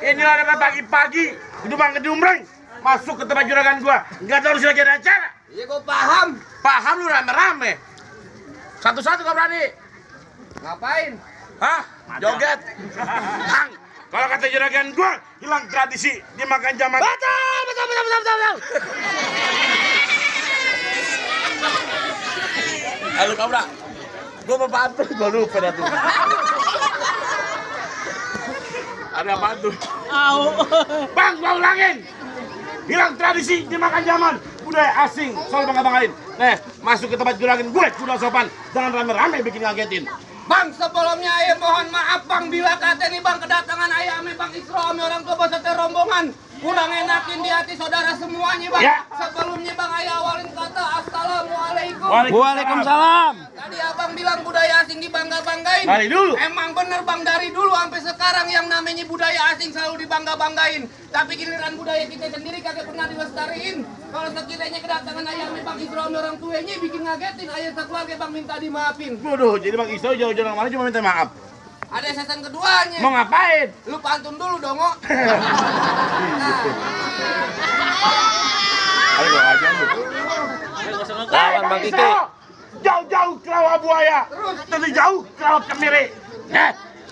Ini ada pagi-pagi, gedumreng masuk ke tempat juragan gua. Nggak tahu lagi ada acara. Iya gua paham. Paham lu rame-rame. Satu-satu kau berani. Ngapain? Hah? Joget. Hang. Kalau kata juragan gua, hilang tradisi dimakan zaman. Betul. Halo Kabra. Gua mau pantun, gua lupa dah tuh. Ada apaan tuh? Bang, gua ulangin. Hilang tradisi dimakan zaman. Budaya asing, soal bangga-banggain. Nih, masuk ke tempat juragan gue, sudah sopan. Jangan rame-rame bikin ngagetin. Bang, sebelumnya ayah mohon maaf bang, bila kata ini bang kedatangan ayah ame bang Isro ame orang tua beserta rombongan kurang enakin di hati saudara semuanya bang. Ya. Sebelumnya bang ayah awalin kata assalamualaikum. Waalaikumsalam. Tadi abang bilang budaya asing dibangga-banggain. Dari dulu. Emang bener bang, dari dulu sampai sekarang yang namanya budaya asing selalu dibangga-banggain. Tapi giliran budaya kita sendiri kagak pernah dilestariin. Kalau sekiranya kedatangan ayah ame bang Isro ame orang tuanya bikin ngagetin, ayah sekeluarga bang minta dimaafin. Waduh, jadi Bang Isro jauh-jauh mana cuma minta maaf. Ada season keduanya. Mau ngapain? Lu pantun dulu dong, oh. Ayo gua aja lu. Lawan Bang Kiki. Jauh-jauh ke rawa buaya. Terus jauh ke rawa kemiri.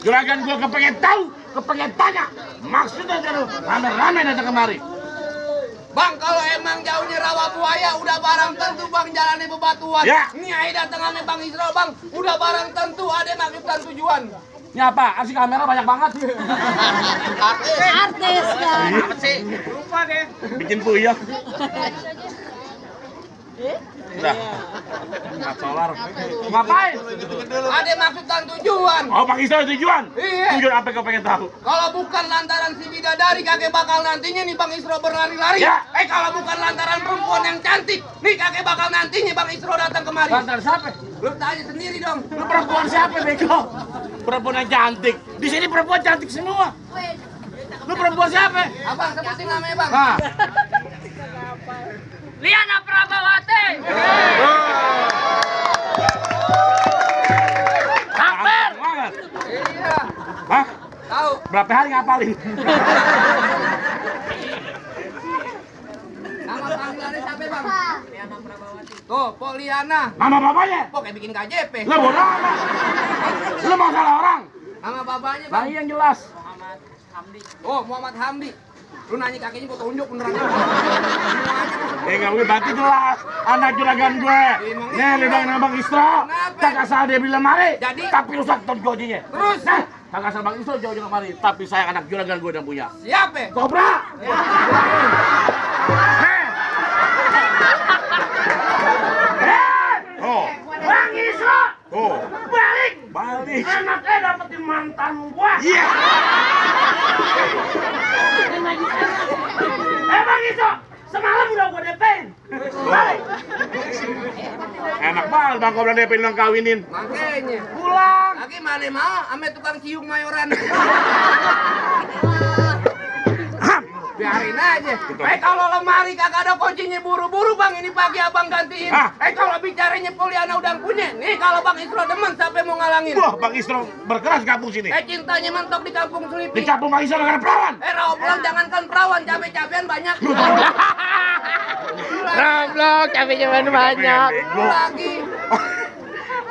Juragan gua kepengen tahu, kepengen tanya. Maksudnya jadi rame-rame datang kemari. Bang, kalau emang jauhnya rawa buaya udah barang tentu bang jalannya bebatuan. Ya. Ini ayah datang ame bang Isro bang, udah barang tentu ada maksud dan tujuan. Ini apa? Asik kamera banyak banget. Artis kan. Apa sih? Lupa deh. Bikin puyeng. Udah. Nggak solar. Ngapain? Ada maksud dan tujuan. Oh, Bang Isro tujuan? Iya. Tujuan apa kau pengen tahu? Kalau bukan lantaran si bidadari kakek bakal nantinya nih bang Isro berlari-lari. Ya. Kalau bukan lantaran perempuan yang cantik, nih kakek bakal nantinya bang Isro datang kemari. Lantaran siapa? Lu tanya sendiri dong. Lu perempuan siapa, Bego? Perempuan yang cantik. Di sini perempuan cantik semua. Lu perempuan siapa? Abang sebutin namanya bang. Nah. Liana Prabawati. Hampir banget. Iya. Hah? Tahu. Berapa hari ngapalin? Nama panggilannya siapa bang? Liana Prabawati. Tuh, Poliana. Nama bapaknya? Kok kayak bikin KJP? Lu bodoh amat. Lu mau salah orang? Nama bapaknya bang? Bayi yang jelas. Oh, Muhammad Hamdi. Lu nanya kakeknya gua tunjuk beneran. Enggak gue berarti jelas. Anak juragan gue. Nih, lu bilang nama Bang Isro. Kakak saya dia bilang mari. Jadi? Tapi rusak ton gojinya. Terus? Nah, kakak saya Bang Isro jauh-jauh kemari. Tapi saya anak juragan gue yang punya. Siapa? Kobra. Oh, Bang Isro. oh, Balik. balik. Anaknya dapetin mantan gua. Iya. Bang Isro. Semalam udah gua DP-in. Balik. Enak banget Bang Kobra DP bilang kawinin. Makanya. Pulang. Lagi mana mau ame tukang cium mayoran. Biarin aja. Kalau lemari kagak ada kuncinya buru-buru bang, ini pagi abang gantiin. Hah? Kalau bicaranya Poliana udah punya, nih kalau bang Isro demen sampai mau ngalangin. Wah, Bang Isro berkeras kampung sini. Cintanya mentok di kampung Selipi. Di kampung Bang Isro dengan perawan. Rablok jangankan perawan, cabe-cabean banyak. Ramblok, capek-capek banyak. Lagi.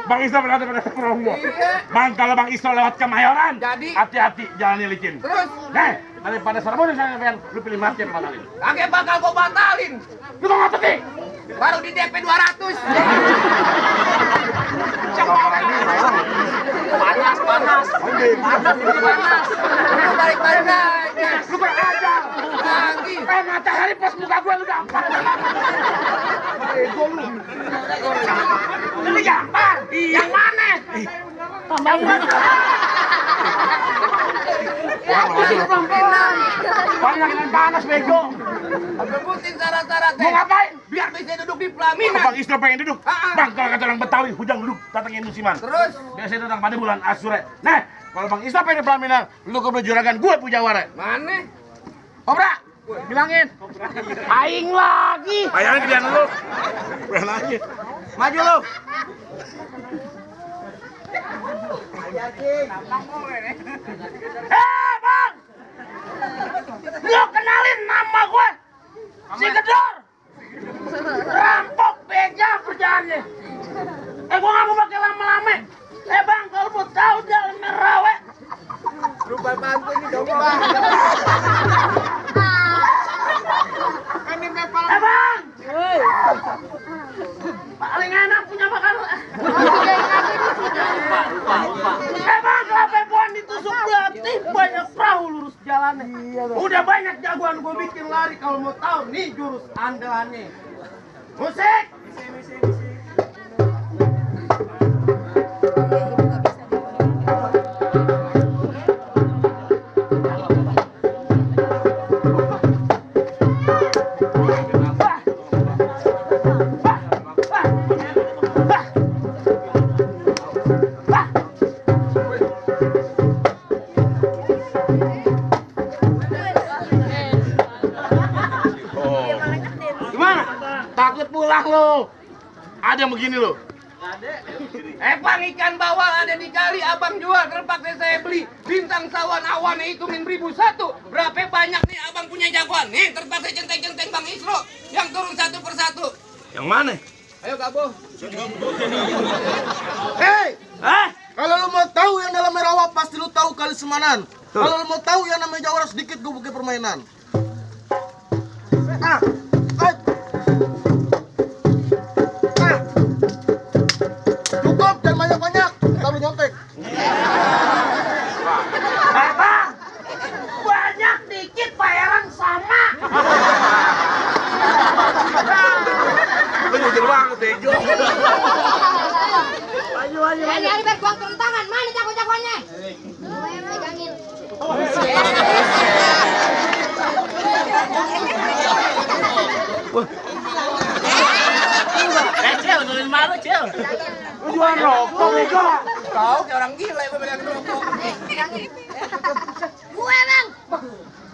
Bang Isro berada pada promo. Iya. Bang, kalau Bang Isro lewat Kemayoran, Jadi? hati-hati jalannya licin. Terus? Daripada sermon saya pengen lu pilih mati yang batalin. Kakek bakal gua batalin. Lu mau ngapa sih? Baru di DP 200. Panas. Panas. Lu balik-balik aja. Lu berajar. Lagi. Matahari pas muka gua lu gampang. Ego lu. Lu gampang. Yang mana? Yang mana? Banyak yang panas, bego. Sebutin syarat-syaratnya. Mau ngapain? Biar bisa duduk di pelaminan. Bang Isro pengen duduk. Bang, kalau kata orang Betawi, hujang duduk, datangin musiman. Terus? Biasanya datang pada bulan Asure. Nah, kalau Bang Isro pengen di pelaminan, lu ke juragan gue punya ware. Mana? Kobra, bilangin. Aing lagi. Bayarnya gedean lu. Bayar lagi. Maju lu. Bang! Lo kenalin nama gue, si Gedor. Rampok begal kerjaannya. Gue nggak mau pakai lama-lama. Bang, kalau mau tahu jalan Merawe. Lupa bantu ini dong. Bang. Paling enak punya makanan. Bang, kelapa buan ditusuk berarti banyak perahu lurus jalannya. Udah banyak jagoan gue bikin lari. Kalau mau tahu nih jurus andalannya. Musik. Takut pulang lo. Ada yang begini lo. Bang, ikan bawal ada di kali abang jual, terpaksa saya beli. Bintang sawan awan hitungin 1001. Berapa banyak nih abang punya jagoan? Nih terpaksa centeng-centeng Bang Isro yang turun satu persatu. Yang mana? Ayo Kabo. Hei, kalau lu mau tahu yang dalam Merawa pasti lu tahu kali Semanan. Kalau lu mau tahu yang namanya Jawara sedikit gue buka permainan. Cukup dan banyak-banyak, taruh nyontek. Bang, banyak dikit bayaran sama. Lu jujur banget, Tejo. Hari berbuang turun tangan, mana jago-jagoannya? Pegangin. Cil, nulin malu, Cil. Jual rokok bego. Kau kayak orang gila yang pegang rokok. Gue bang.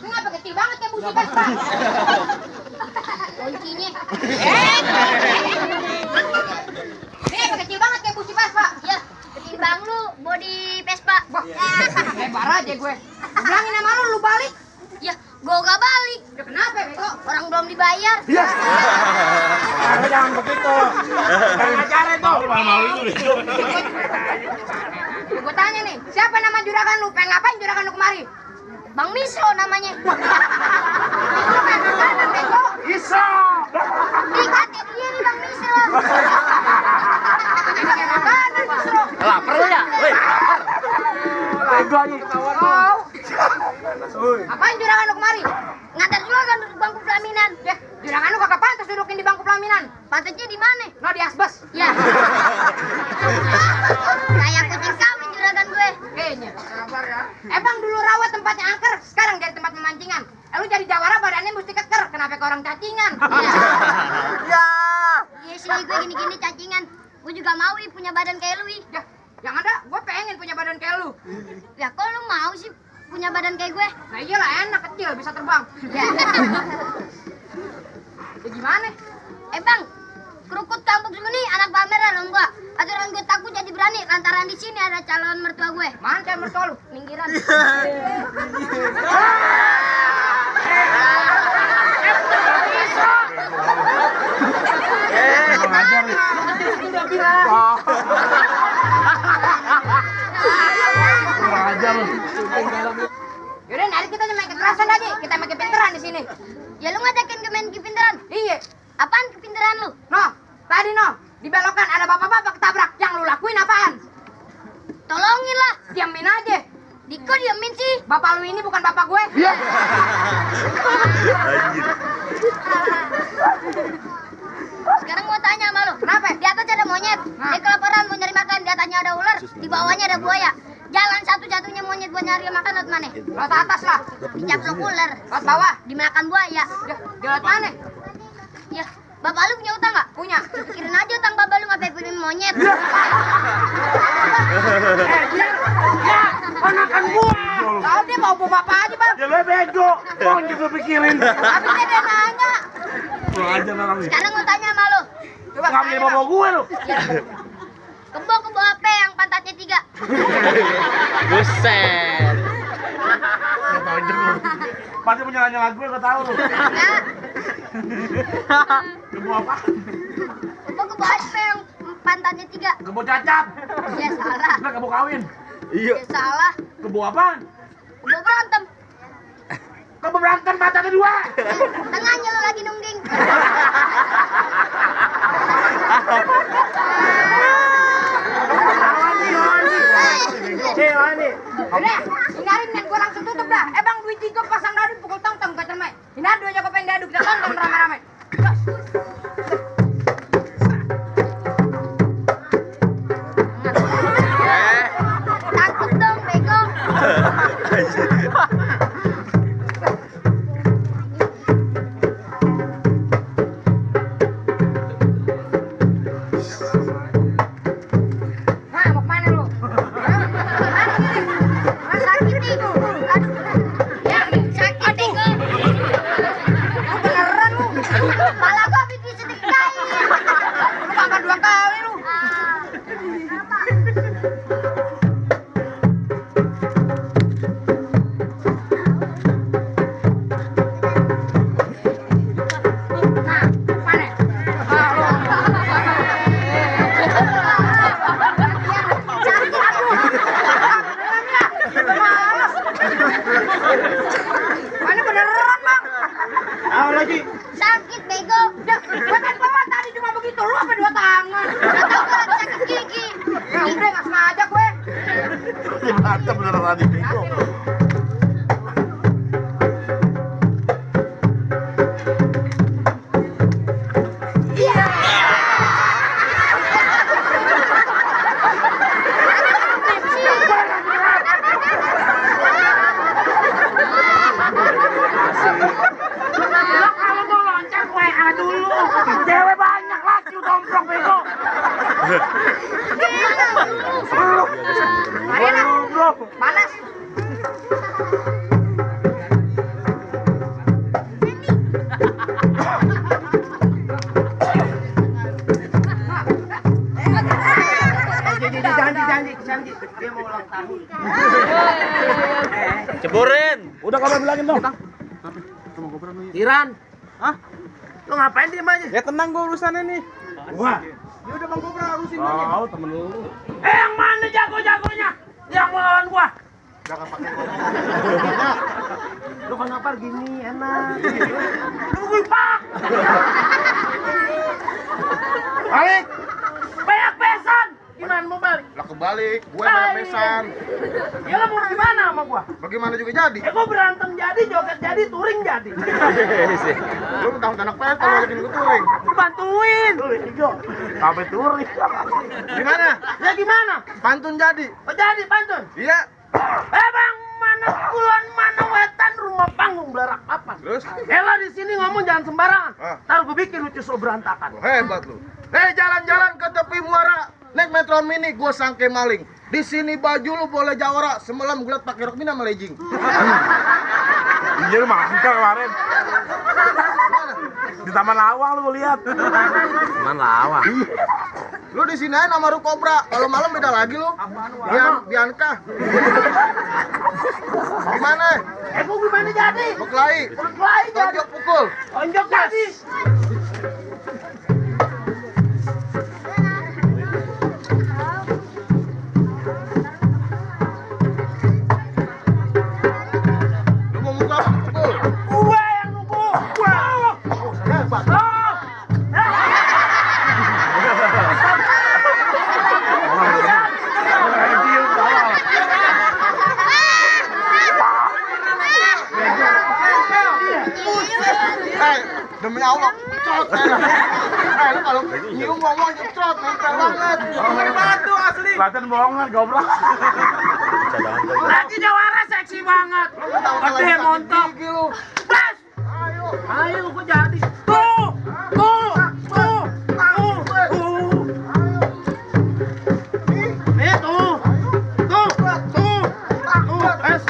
Lu ngapa kecil banget kayak busi Vespa? Kuncinya. Ngapa kecil banget kayak busi Vespa? Ya, ketimbang lu body Vespa. Lebar aja gue. Bilangin sama lu balik. Ya, gue gak balik. Ya kenapa bego? Orang belum dibayar. Ya. Jangan begitu. Jangan ajarin tuh. Malu itu deh. Gue tanya nih, siapa nama juragan lu? Pengen ngapain juragan lu kemari? Bang Misro namanya. Iso. Dikatin dia nih Bang Misro. Ini kayak makanan, Misro. Lapar lu ya? Woi, lapar. Bego aja. Oh. Ngapain juragan lu kemari? Ngantar juragan duduk bangku pelaminan. Ya, juragan lu kagak pantas dudukin di bangku pelaminan. Pantatnya di mana? No, di asbes. Ya. Kayak kucing kawin juragan gue. Kayaknya. Sabar ya. Bang, dulu rawa tempatnya angker, sekarang jadi tempat memancingan. Lu jadi jawara badannya mesti keker, kenapa ke orang cacingan? Ya. Iya sih gue gini-gini cacingan. Gue juga mau punya badan kayak lu. Ya, yang ada gue pengen punya badan kayak lu. Ya kok lu mau sih punya badan kayak gue? Nah iyalah enak kecil bisa terbang. Ya. Ya gimana? Bang, kerukut kampung sini anak pameran lo enggak? Aturan gue takut jadi berani lantaran di sini ada calon mertua gue. Mana calon mertua lu? Minggiran. Ngajar nih. Udah bilang. Ngajar lu. Yaudah, nanti kita main kekerasan aja. Kita main kepinteran di sini. Ya lu ngajakin gue main kepintaran? Iya. Apaan kepintaran lu? No, tadi no, di belokan ada bapak-bapak ketabrak. Yang lu lakuin apaan? Tolongin lah. Diamin aja. Diko diamin sih. Bapak lu ini bukan bapak gue. Iya. Sekarang mau tanya sama lu. Kenapa? Di atas ada monyet. Nah. Dia kelaparan mau nyari makan. Di atasnya ada ular. Di bawahnya ada buaya. Jalan satu-satunya monyet buat nyari makan lewat mana? Lewat atas lah. Dicaplok ular. Lewat bawah. Dimakan buaya. Ya, lewat mana? Ya, bapak lu punya utang nggak? Punya. Pikirin aja utang bapak lu ngapain punya monyet. Dia, ya, ponakan gua. Tahu dia mau bawa bapak aja bang. Ya lu bego. Orang juga pikirin. Tapi dia nanya. Kurang ajar orang nih. Sekarang mau tanya sama lu. Coba Ngambil bawa gue lu. Kebo apa yang pantatnya 3? Buset. Nggak tahu aja lu. Pasti punya gue tahu lu. Enggak. Kebo apa? Kebo HP yang pantatnya 3. Kebo cacat. Ya salah. Nah, kebo kawin. Ya salah. Kebo apaan? Kebo berantem. Kebo berantem matanya 2. Tengahnya lo lagi nungging. Udah, hinarin dan gue langsung tutup dah. Bang, duit tiga pasang dadu pukul tong-tong ke cermai. Hinar dua jago pengen dadu, kita tonton rame-rame. Takut dong, bego. Nah, mau kemana lu? Sakit nih. Aduh. Ya, sakit bego. Lu beneran lu. Kepala gua habis disedekain. Lu makan 2 kali lu. Nah, mana? Mana beneran, Bang? Ayo lagi. Sakit bego. Ya, gua kan bawa tadi cuma begitu, lu apa 2 tangan? Udah tahu gua lagi sakit gigi. Ya udah, nggak sengaja gue. Mantap beneran tadi bego. Kalau mau loncat WA dulu. Cewek banyak lagi lu domprong bego. Belum. Panas. Janji. Dia mau ulang tahun. Ceburin. Udah kamu bilangin dong. Tiran. Hah? Lu ngapain diem aja? Ya tenang gua urusannya nih. Wah. Ya udah Bang Gobra urusin aja. Tahu temen lu. Yang mana jago-jagonya? Yang melawan gua. Jangan pakai ngomong. Lu kenapa gini enak? Tunggu pak. Balik. Banyak pesan. Gimana mau balik? Lah kebalik, gue banyak pesan. Ya lu mau gimana sama gua? Bagaimana juga jadi? Gua berantem jadi, joget jadi, touring jadi. Lu mentang anak PS kalau ngajakin gue touring. Lu bantuin. Sampai touring. Gimana? Ya gimana? Pantun jadi. Oh jadi pantun. Iya. Bang, mana kulon mana wetan rumah panggung belarak papan. Terus? Ela di sini ngomong jangan sembarangan. Ah. Ntar gua bikin lucu so berantakan. Hebat lu. Jalan-jalan ke tepi muara. Naik Metro Mini, gue sangke maling. Di sini baju lu boleh jawara. Semalam gue liat pakai rok mini sama legging. Iya lu mangkal kemarin. Di Taman Lawang lu lihat. Taman Lawang. Lu di sini aja nama Ru Cobra. Kalau malam beda lagi lu. Bianca. Gimana? Gua gimana jadi? Berkelahi. Berkelahi jadi. Tonjok pukul. Onjok jadi. Lu mau muka apa? Pukul. Gua yang nunggu. Gua. Hebat. Demi Allah, trot. Lu kalau nyium ngomong trot, nempel banget. Batu asli. Kelihatan bohongan goblok. Lagi jawara seksi banget. Gede montok. Gigi lu. Bas. Ayo. Ayo gua jadi. Tuh. Nih tuh. Es.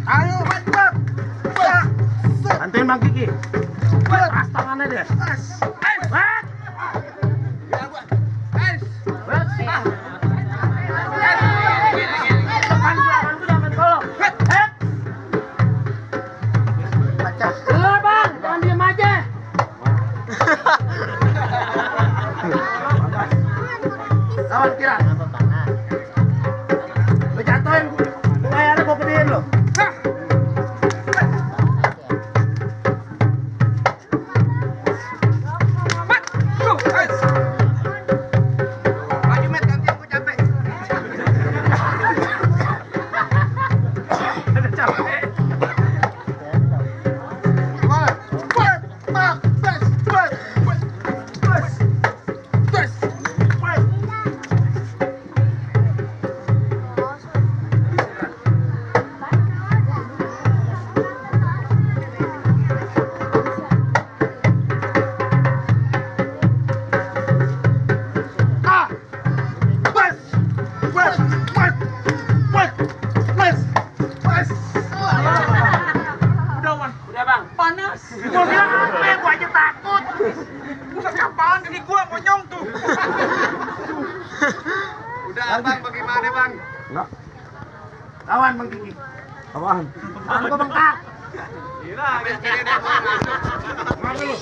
Ayo, cepat. Bantuin Bang Kiki. Pas tangannya deh. Kawan kira. Lo jatuhin. Kayaknya gue gedein lo. Udah abang, bagaimana bang? Enggak. Kawan Bang Kiki. Apaan? Tangan gua bengkak. Gila, habis-habis deh. Mana lu?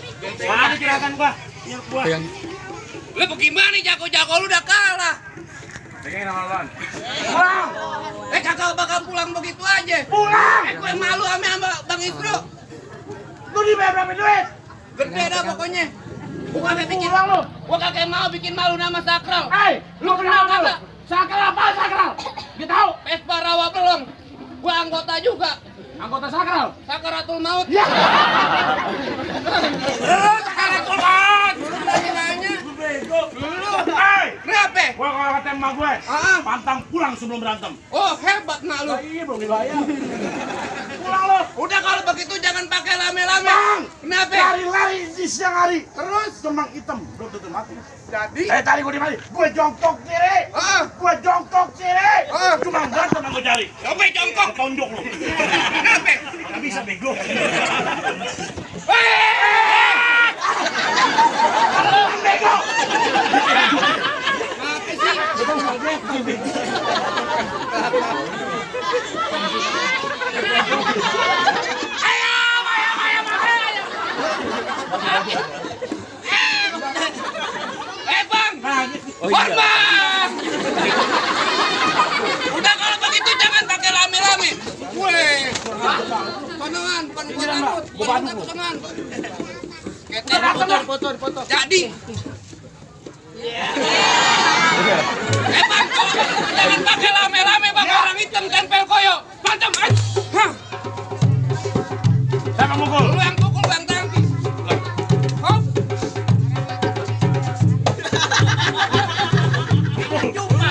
Mana kirakan gua? Nyeruk gua. Lu bagaimana jago-jago lu udah kalah? Pengen sama lawan. Pulang! Kagak bakal pulang begitu aja. Pulang! Gue malu sama Bang Isro. Lu dibayar berapa duit? Gede dah pokoknya. Gua kagak bikin Pulang lu. Gua kagak mau bikin malu nama Sakral. Hei, lu kenal kagak? Sakral apa sakral? Dia tahu. Vespa Rawa Belong. Gua anggota juga. Anggota sakral. Sakaratul Maut. Ya. Sakaratul Maut. Lu berani nanya. Lu bego. Lu. Hei, Kenapa? gua kalau kata emak gue, pantang pulang sebelum berantem. Oh, hebat mak lu. Iya, belum dibayar. Pulang lu. Udah kalau begitu jangan pakai lame-lame. Bang, Kenapa? lari-lari di siang hari. Terus? Cemang hitam, belum tentu mati. Jadi? Tadi gue di mana? Gue jongkok kiri. Gue jongkok kiri. Cuma berantem yang gue cari. Coba jongkok. Tonjok lu. Kenapa? Gak bisa bego. Bego. Kenapa sih? Bang! Hormat! Udah kalau begitu jangan pakai lame-lame. Weh. Konongan, bukan gua takut. Gua takut konongan. Foto. Jadi. Bang, jangan pakai lame-lame bang, orang hitam tempel koyo. Mantap, Siapa mukul? Lu yang pukul bang tangkis. Hop. Cuma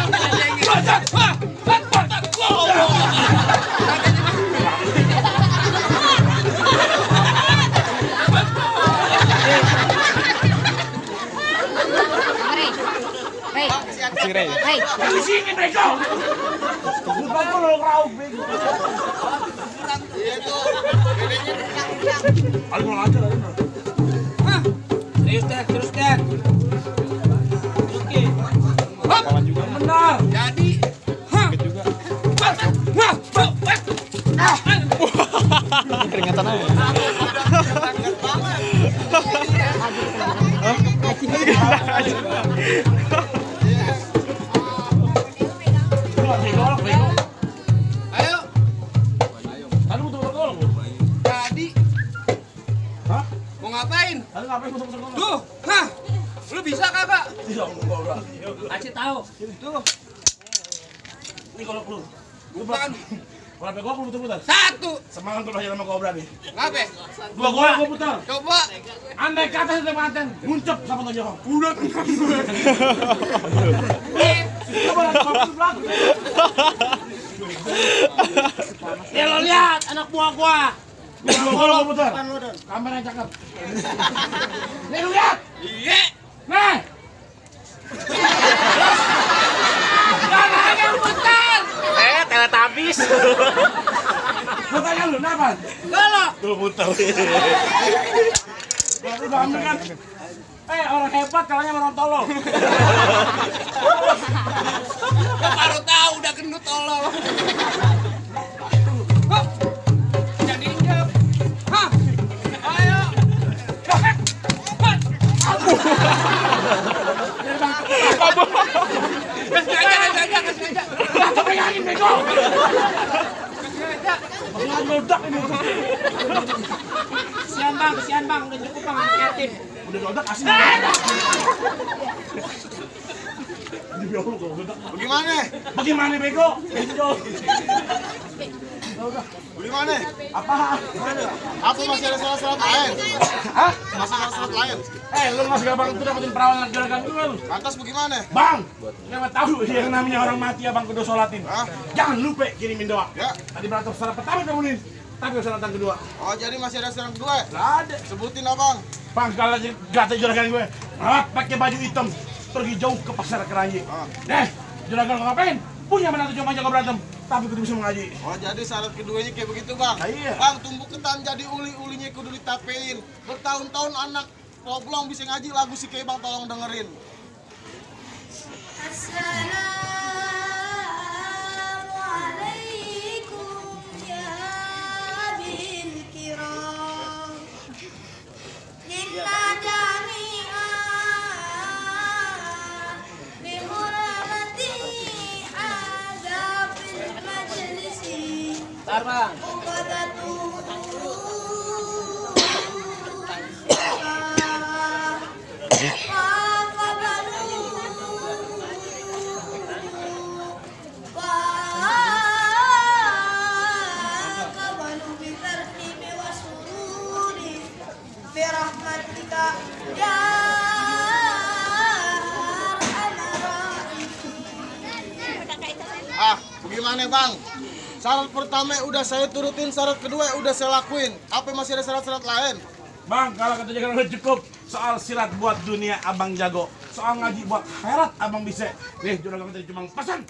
Hei. Di sini bego. Bukan lu raup bego. Ayo pulang aja lah. Terus deh. Oke. Hop. Benar. Jadi. Keringatan aja. Ayo. Tadi betul-betul. Jadi. Hah? Mau ngapain? Tadi ngapain musuh-musuh? Tuh. Hah. Lu bisa kagak? Tidak, enggak udah. Kasih tahu. Tuh. Ini kalau perlu. Bukan. Kalau sampai gua putar-putar. Satu. Semangat tuh belajar sama Kobra nih. Ngapain? Dua gua putar. Coba. Andai kata sudah manten, muncul sama tuh Joko. Udah tenang. Coba fokus belakang. Ya lo lihat anak buah gua. Gua putar. Kamera yang cakep. Nih lu lihat. Iya. Nih. Jangan yang putar. Teletabis. Gua tanya lu, kenapa? Kalau. Tuh putar. Baru bangun kan. Orang hebat kalahnya sama orang tolol. Gua baru tahu udah gendut tolol. Hop. Jadi injak. Hah. Ayo. Hop. Sekian bang, udah cukup bang, anak yatim. Udah dodak asing. Demi Allah kalau dodak. Bagaimana? Bagaimana bego? Benjol. Bagaimana? Apa? Apa masih ada syarat-syarat lain? Hah? Masih ada syarat lain? Lu masih gampang tuh dapetin perawan anak juragan gue lu. Lantas bagaimana? Bang, nggak tahu yang namanya orang mati abang kudu sholatin. Hah? Jangan lupa kirimin doa. Ya. Tadi berantem syarat pertama kamu nih, tapi syarat yang kedua. Oh, jadi masih ada syarat kedua? Nggak ada. Sebutin abang. Bang, kalau gata juragan gue, pakai baju hitam, pergi jauh ke pasar Keranji. Juragan lo ngapain? Punya menantu cuma jago berantem, tapi kudu bisa mengaji. Oh, jadi syarat keduanya kayak begitu, Bang? Iya. Bang, tumbuh ketan jadi uli-ulinya kudu ditapein. Bertahun-tahun anak Poblong bisa ngaji lagu si Kei, Bang, tolong dengerin. Assalamualaikum ya bil kiram. Inna jami'an bi hurmati adabil majlisi. Bentar bang. Bagaimana, Bang? Syarat pertama udah saya turutin, syarat kedua udah saya lakuin. Apa masih ada syarat-syarat lain? Bang, kalau kata jangan udah cukup. Soal silat buat dunia abang jago. Soal ngaji buat akhirat abang bisa. Nih, juragan tadi cuma pesan